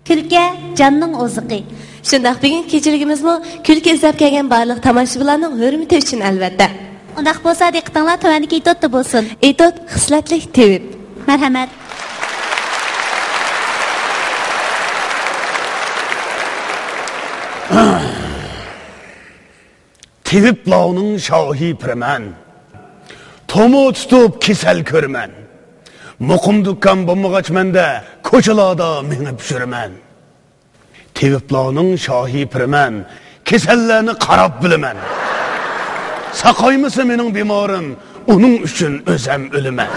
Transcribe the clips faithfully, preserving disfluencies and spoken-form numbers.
كۈلكە جاننىڭ ئوزۇقى. شۇنداق، بۈگۈنكى كېچىلىكىمىزمۇ كۈلكە ئىزدەپ كەلگەن بارلىق تاماشىبىنلارنىڭ ھۆرمىتى ئۈچۈن، ئەلۋەتتە. ئۇنداق بولسا، دىققىتىڭلار تۆۋەندىكى ئېتوتتا بولسۇن. ئېتوت خىسلەتلىك تېۋىپ. مەرھەمەت. تېۋىپلارنىڭ شاھى پىرىمەن، تومۇر تۇتۇپ كېسەل كۆرىمەن. مۇقىم دۇكان بولمىغاچ مەندە، كوچىلاردا مېڭىپ يۈرىمەن. تېۋىپلارنىڭ شاھى پىرىمەن، كېسەللەرنى قاراپ بىلىمەن. ساقايمىسا مېنىڭ بىمارىم، ئۇنىڭ ئۈچۈن ئۆزەم ئۆلىمەن.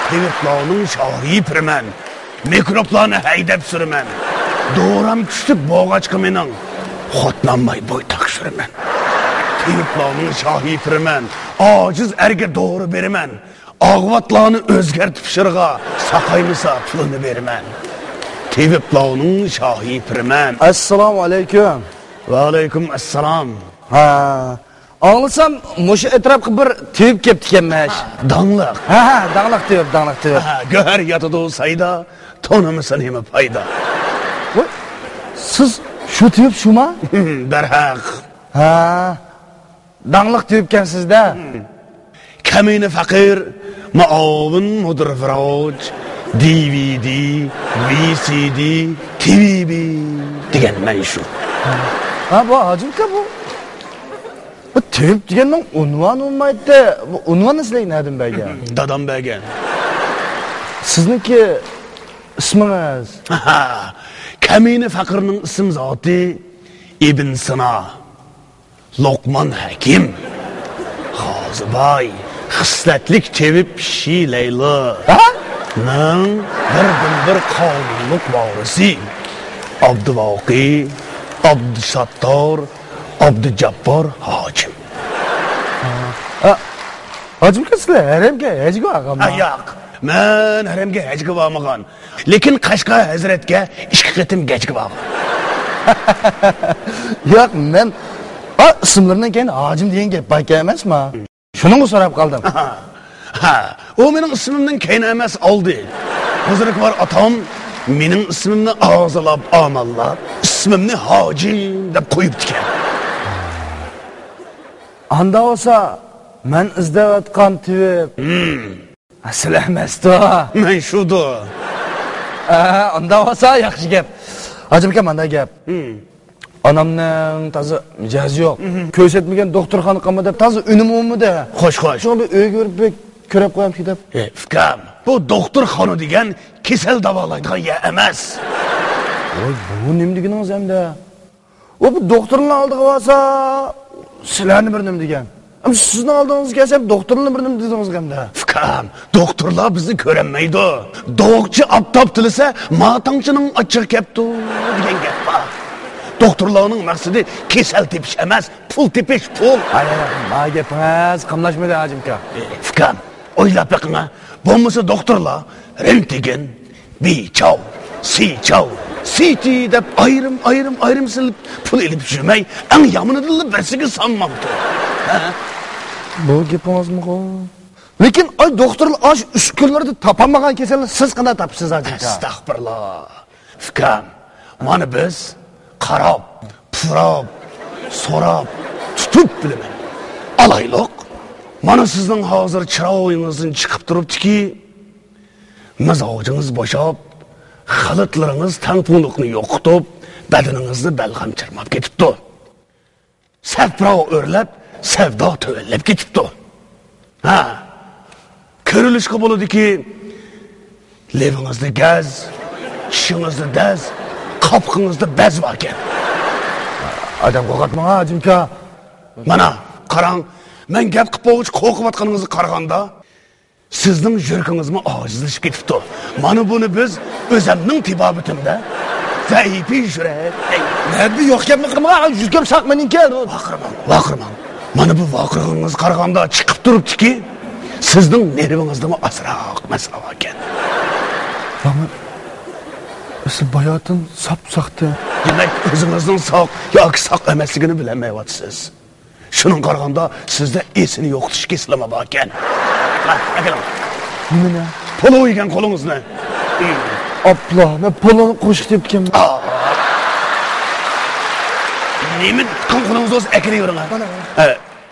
تېۋىپلارنىڭ شاھى پىرىمەن، مىكروبلارنى ھەيدەپ سۈرىمەن. دورام كۈچلۈك بولغاچقا مېنىڭ، خوتلانماي بوي تەكشۈرىمەن. تېۋىپلارنىڭ شاھى پىرىمەن، ئاجىز ئەرگە دورا بېرىمەن. ئاغۋاتلارنى ئۆزگەرتىپ شىرغا، ساقايمىسا پۇلىنى بېرىمەن. تېۋىپلارنىڭ شاھى پىرىمەن. ئەسسالامۇ ئەلەيكۇم. ۋەئەلەيكۇم ئەسسالام. ھە، ئاڭلىسام، مۇشۇ ئەتراپقا بىر تېۋىپ كەپتىكەنمىش. داڭلىق. ھە، ھە، داڭلىق تېۋىپ، داڭلىق تېۋىپ. ھە، گۆھەر ياتىدۇ سايدا، تونۇمىسا نېمە پايدا؟ ۋاي، سىز شۇ تېۋىپ شۇما؟ دەرھەق. ھە، داڭلىق تېۋىپكەنسىز-دە. كەمىنە پەقىر، مۇئاۋىن مۇدىر ۋىراچ، دى ۋى دى، ۋى سى دى، تى ۋى بى دېگەن مەن شۇ. ھە، بۇ ھاجىم ئاكا بۇ. بۇ تېۋىپ دېگەننىڭ ئۇنۋانى بولمايتتى. بۇ ئۇنۋاننى سىلەرگە نەدىن بەرگەن؟ دادام بەرگەن. سىزنىڭكى ئىسمىڭىز؟ كەمىنە پەقىرنىڭ ئىسىم زاتى ئىبن سىنا، لوقمان ھەكىم، قازىباي، خىسلەتلىك تېۋىپ شى لەيلا. ھە؟ نىڭ بىردىنبىر قانۇنلۇق ۋارىسى ئابدۇۋاقى، ئابدۇساتتار، ئابدۇجاببار ھاجىم. ھە، ھاجىم ئاكا، سىلەر ھەرەمگە ھەجگە بارغانما؟ ھە، ياق، مەن ھەرەمگە ھەجگە بارمىغان. لېكىن قەشقەر ھەزرەتكە ئىككى قېتىم ھەجگە بارغان. ياق، مەن، ئا، ئىسىملىرىنىڭ كەينىدە ھاجىم دېگەن گەپ باركەن ئەمەسما؟ شۇنىڭغا سوراپ قالدىم. ھە، ئۇ مېنىڭ ئىسمىمنىڭ كەينى ئەمەس، ئالدى. بۇزرۇكۋار ئاتام مېنىڭ ئىسمىمنى ئاغزىلاپ، ئامانلاپ، ئىسمىمنى ھاجىم دەپ قويۇپتىكەن. ئاندا بولسا، مەن ئىزدەۋاتقان تېۋىپ. ھىم. سىلەر ئەمەستۇ؟ مەن شۇدۇ. ئە، ئاندا بولسا ياخشى گەپ. ھاجىم ئاكا، مانداق گەپ. ھىم. ئانامنىڭ تازا مىجەزى يوق. مھم. كۆرسەتمىگەن دوختۇرخانا قالمىدى دەپ تازا ئۈنۈمى بولمىدى. خوش، خوش. شۇڭا بىر ئۆيگە بېرىپ بىر كۆرۈپ قويامسىكىن دەپ. ئە، ئۇكام، بۇ دوختۇرخانا دېگەن كېسەل داۋالايدىغان يەر ئەمەس. ۋاي، بۇ نېمە دېگىنىڭىز ئەمدى؟ ئۇ بۇ دوختۇرنىڭ ئالدىغا بارسا، سىلەرنى بىر نېمە دېگەن. ئەمما سىزنىڭ ئالدىڭىزغا كەلسەم، دوختۇرنى بىر نېمە دېدىڭىز ئەمدى. ئۇكام، دوختۇرلار بىزنى كۆرەلمەيدۇ. دوغچى ئاپتاپ تىلىسە، ماتاڭچىنىڭ ئاچچىقى كەپتۇ دېگەن گەپ بار. دوختۇرلارنىڭ مەقسىتى كېسەل تېپىش ئەمەس، پۇل تېپىش، پۇل. ھاي، ھاي، ھاي، ما گېپىڭىز قاملاشمىدى، ھاجىم ئاكا. ئۇكام، ئويلاپ بېقىڭ ھە. بولمىسا دوختۇرلار رېنتگېن، بى چاۋ، سى چاۋ، سى تى دەپ ئايرىم، ئايرىم، ئايرىم سېلىپ پۇل ئېلىپ يۈرمەي، ئەڭ يامىنىدىنلا بىرسىگە سانمامتۇ؟ ھە؟ بۇ گېپىڭىزمۇغۇ؟ لېكىن ئاي دوختۇرلار ئاشۇ ئۈچ كۈنلىرىدە تاپالمىغان كېسەلنى سىز قانداق تاپىسىز، ھاجىم ئاكا؟ ئەستەغپۇرۇللا. ئۇكام، مانا بىز قاراپ، پۇراپ، سوراپ، تۇتۇپ بىلىمەن. ئالايلۇق، مانا سىزنىڭ ھازىر چىرايىڭىزدىن چىقىپ تۇرۇپتۇكى، مىزاجىڭىز بوشاپ، خىلىتلىرىڭىز تەڭپۇڭلۇقنى يوقىتىپ، بەدىنىڭىزنى بەلغەم چىرماپ كېتىپتۇ. سەپراۋ ئۆرلەپ، سەۋدا تۆۋەنلەپ كېتىپتۇ. ھە، كۆرۈلۈشكە بولىدۇكى، لېۋىڭىزدا گەز، چىشىڭىزدا دەز، قاپىقىڭىزدا بەز باركەن. ئادەم قورقۇتماڭ، ھاجىمكا. مانا، قاراڭ، مەن گەپ قىلىپ بولغۇچە قورقۇۋاتقىنىڭىزغا قارىغاندا، سىزنىڭ يۈرىكىڭىزمۇ ئاجىزلىشىپ كېتىپتۇ. مانا بۇنى بىز ئۆزەمنىڭ تېبابىتىمدە زەئىپى يۈرەك دەيمەن. نەدە يوق گەپنى قىلمىغان، يۈز گەپ ساق مېنىڭكى. ۋارقىرىماڭ، ۋارقىرىماڭ. مانا بۇ ۋارقىرىغىنىڭىزغا قارىغاندا چىقىپ تۇرۇپتۇكى، سىزنىڭ نېرۋىڭىزدىمۇ ئازراق مەسىلە باركەن. مانا، ئەسلى باياتىن ساپ ساقتى. دېمەك، ئۆزىڭىزنىڭ ساق ياكى ساق ئەمەسلىكىنى بىلەلمەيۋاتىسىز. شۇنىڭغا قارىغاندا، سىزدە ئېسىنى يوقىتىش كېسىلىمۇ باركەن. ھە، ئەكېلىڭ. نېمىنى؟ پولۇ يېگەن قولىڭىزنى. ئاپلا، مەن پولۇنى قوشۇپ دەپتىكەنمەن. ئا. نېمە تۇتقان قولىڭىز بولسا ئەكىرىۋېرىڭ، ھە. مانا، مانا. ھە،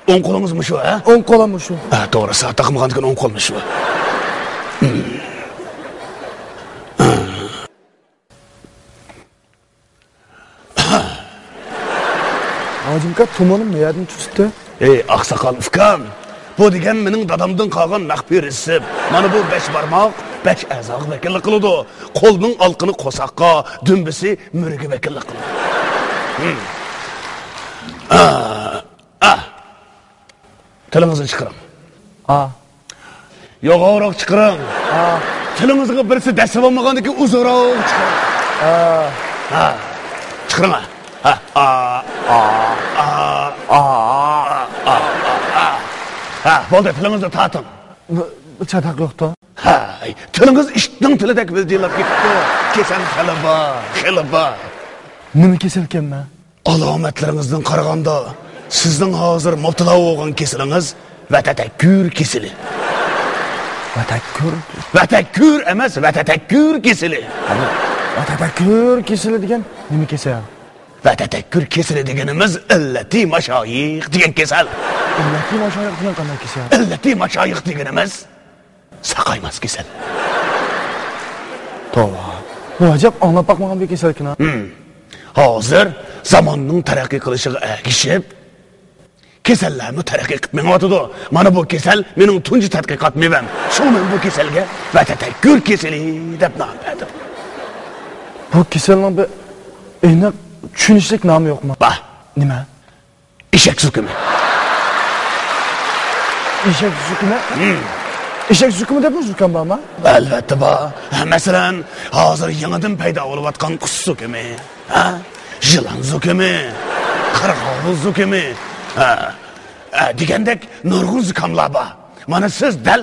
ئوڭ قولىڭىز مۇشۇ، ھە؟ ئوڭ قولۇم مۇشۇ. ھە، توغرا، سائەت تاقىمىغاندىكىن ئوڭ قول مۇشۇ. ھاجىمكا، تومۇرۇم نەدىن تۇتۇپتۇ؟ ئەي، ئاقساقال ئۇكام، بۇ دېگەن مېنىڭ دادامدىن قالغان مەخپىي رېتسېپ. مانا بۇ بەش بارماق، بەش ئەزاغا ۋەكىللىك قىلىدۇ. قولنىڭ ئالىقىنى قورساققا، دۈمبىسى مۈرىگە ۋەكىللىك قىلىدۇ. ھىم. ئا، ئا. تىلىڭىزنى چىقىرىڭ. ئا. يوغانراق چىقىرىڭ. ئا. تىلىڭىزغا بىرسى دەسسە بولمىغاندىكىن ئۇزۇنراق چىقىرىڭ. ئا. ھا. چىقىرىڭ، ھا. ھا. ئا. ئا. ئا. ئا. ئا. ئا. ھا، بولدى، تىلىڭىزنى تارتىڭ. بۇ، بۇ چاتاق يوقتۇ. ھاي، تىلىڭىز ئىتنىڭ تىلىدەك ۋىلجىللاپ كېتىپتۇ. كېسەل خېلى بار، خېلى بار. نېمە كېسەلكەن مەن؟ ئالامەتلىرىڭىزدىن قارىغاندا، سىزنىڭ ھازىر مۇپتىلا بولغان كېسىلىڭىز ۋەتەتەككۈر كېسىلى. ۋەتەككۈر؟ ۋەتەككۈر ئەمەس، ۋەتەتەككۈر كېسىلى. ۋەتەتەككۈر كېسىلى دېگەن نېمە كېسەل؟ ۋەتەتەككۈر كېسىلى دېگىنىمىز ئىللەتى ماشايىخ دېگەن كېسەل. ئىللەتى ماشايىخ دېگەن قانداق كېسەل؟ ئىللەتى ماشايىخ دېگىنىمىز ساقايماس كېسەل. توۋا. بۇ ئەجەب ئاڭلاپ باقمىغان بىر كېسەلكەن ھە. ھىم. ھازىر زاماننىڭ تەرەققىي قىلىشىغا ئەگىشىپ، كېسەللەرمۇ تەرەققىي قىلىپ مېڭىۋاتىدۇ. مانا بۇ كېسەل مېنىڭ تۇنجى تەتقىقات مېۋەم. شۇڭا مەن بۇ كېسەلگە ۋەتەتەككۈر كېسىلى دەپ نام بەردىم. بۇ كېسەلنىڭ بىر ئېنىق چۈشىنىشلىك نامى يوقمۇ؟ بار. نېمە؟ ئېشەك زۇكىمى. ئېشەك زۇكىمى؟ ھىم. ئېشەك زۇكىمى دەپمۇ زۇكام بارمۇ؟ ئەلۋەتتە بار. مەسىلەن، ھازىر يېڭىدىن پەيدا بولۇۋاتقان قۇس زۇكىمى، ھە؟ يىلان زۇكىمى، قىرغاۋۇل زۇكىمى، ھە، ھە، دېگەندەك نۇرغۇن زۇكاملار بار. مانا سىز دەل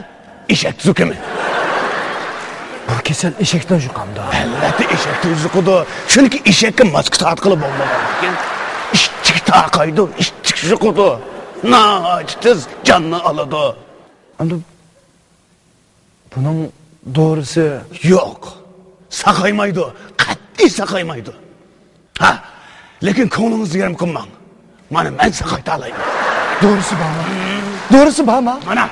ئېشەك زۇكىمى. بۇ كېسەل ئېشەكتىن يۇقامدۇ؟ ئەلۋەتتە ئېشەكتىن يۇقىدۇ. چۈنكى ئېشەككە ماسكا تارتقىلى بولمىغاندىكىن، ئىشچىك تارقايدۇ، ئىشچىك يۇقىدۇ. ناھايىتى تېز جاننى ئالىدۇ. ئەمدى بۇنىڭ دورىسى؟ يوق. ساقايمايدۇ. قەتئىي ساقايمايدۇ. ھە، لېكىن كۆڭلىڭىزنى يېرىم قىلماڭ. مانا مەن ساقايتالايمەن. دورىسى بارمۇ؟ دورىسى بارمۇ؟ مانا.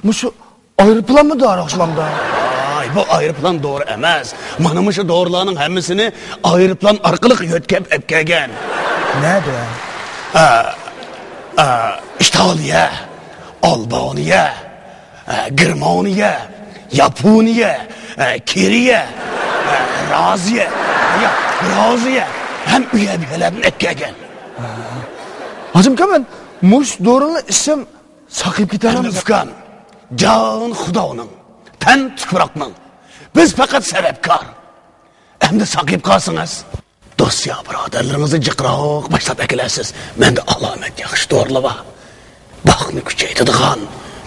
مۇشۇ ئايروپىلانمۇ دورا ئوخشىمامدۇ؟ ۋاي، بۇ ئايروپىلان دورا ئەمەس. مانا مۇشۇ دورىلارنىڭ ھەممىسىنى ئايروپىلان ئارقىلىق يۆتكەپ ئەپ كەلگەن. نەدە؟ ئا، ئا، ئىتالىيە، ئالبانىيە، ئە، گېرمانىيە، ياپونىيە، ئە، كېرىيە، ئە، رازىيە، يا، رازىيە ھەم ئۇ يەر بۇ يەرلەردىن ئەكەلگەن. ھاجىمكا، مەن مۇشۇ دورىنى ئىچسەم ساقىيىپ كېتەممۇ؟ ئەمدى ئۇكام، جان خۇدانىڭ، تەن تۇپراقنىڭ، بىز پەقەت سەۋەبكار. ئەمدى ساقىيىپ قالسىڭىز، دوست يا بۇرادەرلىرىڭىزنى جىقراق باشلاپ ئەكېلەرسىز. مەندە ئالامەت ياخشى دورىلار بار. باقنى كۈچەيتىدىغان،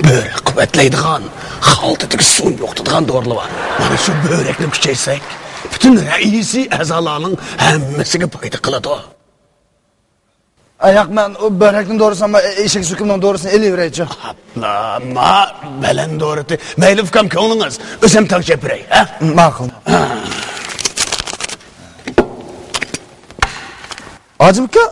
بۆرەك قۇۋۋەتلەيدىغان، خالتىدىكى سۇنى يوقىتىدىغان دورىلار بار. مانا شۇ بۆرەكنى كۈچەيتسەك، پۈتۈن رەئىسىي ئەزالارنىڭ ھەممىسىگە پايدا قىلىدۇ. ئا، ياق، مەن ئۇ بۆرەكنىڭ دورىسىنى، ئەمما ئېشەك زۇكىمنىڭ دورىسىنى ئېلىۋېرەيچۇ. ئاپلا، ما، بەلەن دورىتى. مەيلى، ئۇكام، كۆڭلىڭىز. ئۆزۈم تەڭشەپ بېرەي، ھە؟ ماقۇل. ھە. ھاجىم ئاكا.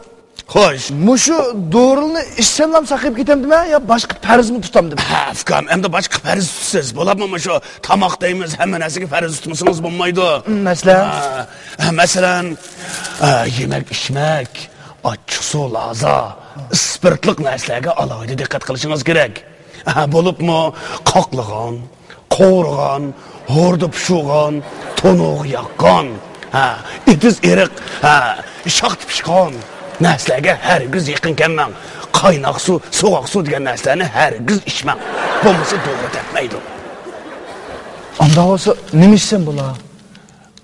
خوش. مۇشۇ دورىنى ئىچسەملا ساقىيىپ كېتەمدىمەن يا باشقا پەرزمۇ تۇتامدىمەن؟ ھە، ئۇكام، ئەمدى باشقا پەرز تۇتىسىز. بولۇپمۇ مۇشۇ تاماق دەيمىز، ھەممە نەرسىگە پەرز تۇتمىسىڭىز بولمايدۇ. مەسىلەن؟ ھە، ھە، مەسىلەن، ھە، يېمەك، ئىچمەك. ئاچچىقسۇ، لازا، ئىسپىرتلىق نەرسىلەرگە ئالاھىدە دىققەت قىلىشىڭىز كېرەك. ھە، بولۇپمۇ قاقلىغان، قورۇغان، ھوردا پىشۇرغان، تونۇرغا ياققان، ھە، ئېتىز ئېرىق، ھە، شاختا پىشقان نەرسىلەرگە ھەرگىز يېقىن كەلمەڭ. قايناق سۇ، سوغۇق سۇ دېگەن نەرسىلەرنى ھەرگىز ئىچمەڭ. بولمىسا دورا تەپمەيدۇ. ئانداق بولسا نېمە ئىچسەم بولا؟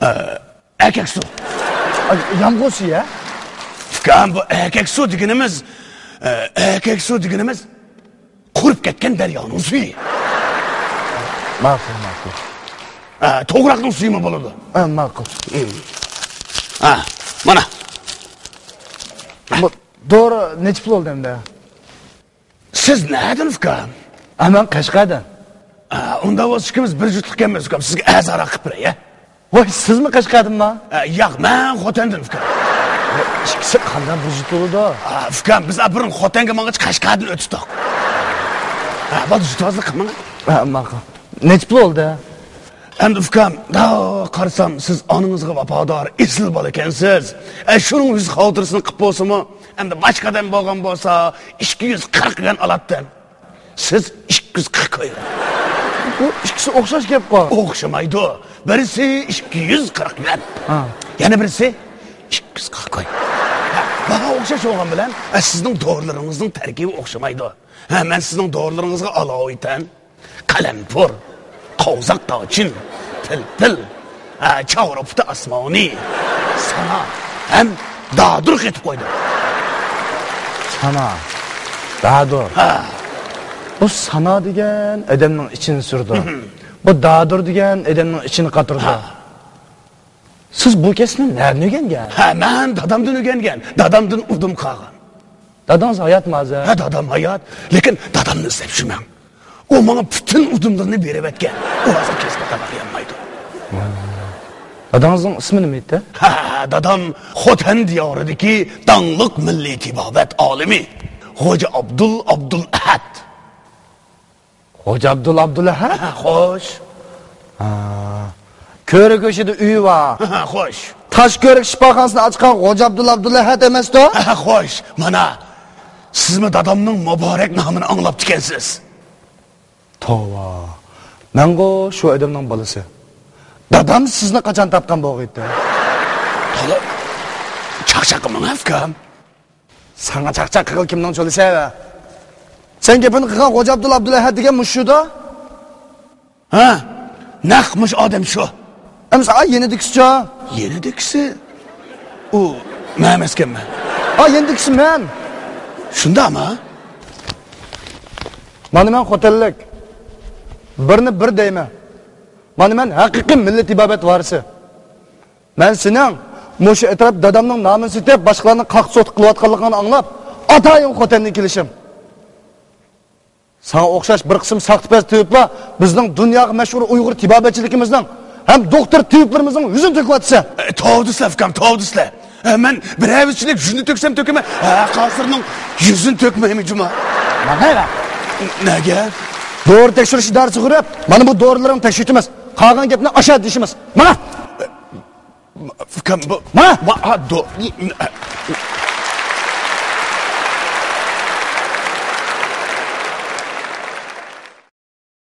ئە، ئەركەك سۇ. ئاي، يامغۇر سۈيى، ھە؟ ئۇكام، بۇ ئەركەك سۇ دېگىنىمىز، ئە، ئەركەك سۇ دېگىنىمىز قۇرۇپ كەتكەن دەريانىڭ سۈيى. ماقۇل، ماقۇل. ئە، توغراقنىڭ سۈيىمۇ بولىدۇ. ئە، ماقۇل. ھىم. ئە، مانا. بۇ دورا نەچچە پۇل بولدى ئەمدى؟ سىز نەدىن، ئۇكام؟ ئە، مەن قەشقەردىن. ئا، ئۇنداق بولسا ئىككىمىز بىر جۈتلۈككەنمىز، ئۇكام. سىزگە ئەرزانراق قىلىپ بېرەي، ھە؟ ۋاي، سىزمۇ قەشقەردىنما؟ ئا، ياق، مەن خوتەندىن، ئۇكام. ئىككىسى قانداق بىر جۈت بولىدۇ؟ ئا، ئۇكام، بىز ئا بۇرۇن خوتەنگە ماڭغاچ قەشقەردىن ئۆتۈپ تۇق. ئا، بولدى، جۈتۋازلىق قىلماڭ. ئا، ماقۇل. نەچچە پۇل بولدى؟ ئەمدى ئۇكام، دا قارىسام، سىز ئانىڭىزغا ۋاپادار، ئېسىل بالا ئىكەنسىز. ئە، شۇنىڭ يۈز خاتىرىسىنى قىپ بولسىمۇ، ئەمدى باشقا ئادەم بولغان بولسا، ئىككى يۈز قىرىق يۈەن ئالاتتىم. سىز ئىككى يۈز قىرىق يۈەن. بۇ ئىككىسى ئوخشاش گەپقۇ. ئوخشىمايدۇ. بىرسى ئىككى يۈز قىرىق يۈەن. ھا. يەنە بىرسى ئىككى يۈز قىرىق يۈەن. ھە، باھا ئوخشاش بولغان بىلەن، ئە، سىزنىڭ دورىلىرىڭىزنىڭ تەركىبى ئوخشىمايدۇ. ھە، مەن سىزنىڭ دورىلىرىڭىزغا ئالاۋۇ ئېيتەن، قەلەمپۇر، قوۋزاق داچىن، پىلپىل، ھە، چاۋرا پۇتى ئاسمانى، سانا ھەم دادۇر قېتىپ قويدۇم. سانا، دادۇر. ھە. بۇ سانا دېگەن ئادەمنىڭ ئىچىنى سۈرىدۇ. بۇ دادۇر دېگەن ئادەمنىڭ ئىچىنى قاتۇرىدۇ. ھە. سىز بۇ كەسىپنى نەدىن ئۆگەنگەن؟ ھە، مەن دادامدىن ئۆگەنگەن. دادامدىن ئۇردۇم قالغان. داداڭىز ھاياتمۇ ھازىر؟ ھە، دادام ھايات. لېكىن دادامنى ئىزدەپ يۈرمەڭ. ئۇ ماڭا پۈتۈن ئۇردۇملىرىنى بېرىۋەتكەن. ئۇ ھازىر كەسپىگە تاماق يەلمەيدۇ. داداڭىزنىڭ ئىسمى نېمە ئىدى؟ ھە، دادام خوتەن دىيارىدىكى داڭلىق مىللىي تېبابەت ئالىمى خوجا ئابدۇل ئابدۇلئەھەد. خوجا ئابدۇل ئابدۇلئەھەد؟ ھە، خوش. ھا. كۆرە كۆشىدە ئۆيى بار. ھە، خوش. تاش كۆرۈك شىپاخانىسىنى ئاچقان خوجا ئابدۇل ئابدۇلئەھەد ئەمەستۇ؟ ھە، خوش. مانا، سىزمۇ دادامنىڭ مۇبارەك نامىنى ئاڭلاپتىكەنسىز. توۋا. مەنغۇ شۇ ئادەمنىڭ بالىسى. دادام سىزنى قاچان تاپقان بولغىيتتى؟ تولا، چاقچاق قىلماڭ، ئۇكام. ساڭا چاقچاق قىلغىلى كىمنىڭ چولىسى ۋە؟ سەن گېپىنى قىلغان خوجا ئابدۇل ئابدۇلئەھەد دېگەن مۇشۇدۇ؟ ھە؟ نەق مۇشۇ ئادەم شۇ. ئەمسە، ئا، يېنىدىكىسىچۇ؟ يېنىدىكىسى؟ ئۇ مەن ئەمەسكەنمەن. ئا، يېنىدىكىسى مەن. شۇنداقمۇ؟ مانا مەن خوتەنلىك. بىرنى بىر دەيمەن. مانا مەن ھەقىقىي مىللىي تېبابەت ۋارىسى. مەن سېنىڭ مۇشۇ ئەتراپ دادامنىڭ نامىنى سېتىپ، باشقىلارنى قاقتى-سوقتى قىلىۋاتقانلىقىڭنى ئاڭلاپ، ئاتايىن خوتەندىن كېلىشىم. ساڭا ئوخشاش بىر قىسىم ساختىپەز تېۋىپلار بىزنىڭ دۇنياغا مەشھۇر ئۇيغۇر تېبابەتچىلىكىمىزنىڭ ھەم دوختۇر تېۋىپلىرىمىزنىڭ يۈزىنى تۆكۈۋاتىسەن. ئە، توۋا دېسىلە، ئۇكام، توۋا دېسىلە. ئە، مەن بىرەر ۋىچىلىك يۈزنى تۆكسەم تۆكىمەن. ھە، قاسىرنىڭ يۈزىنى تۆكمەيمەن جۇما. ماڭا. نەگە؟ دورا تەكشۈرۈش ئىدارىسىگە بېرىپ، مانا بۇ دورىلىرىڭنى تەكشۈرتىمىز. قالغان گەپنى ئاشۇ يەردە دېيىشىمىز. ماڭا. ئۇكام، بۇ، ما! ما، ھا، دو-،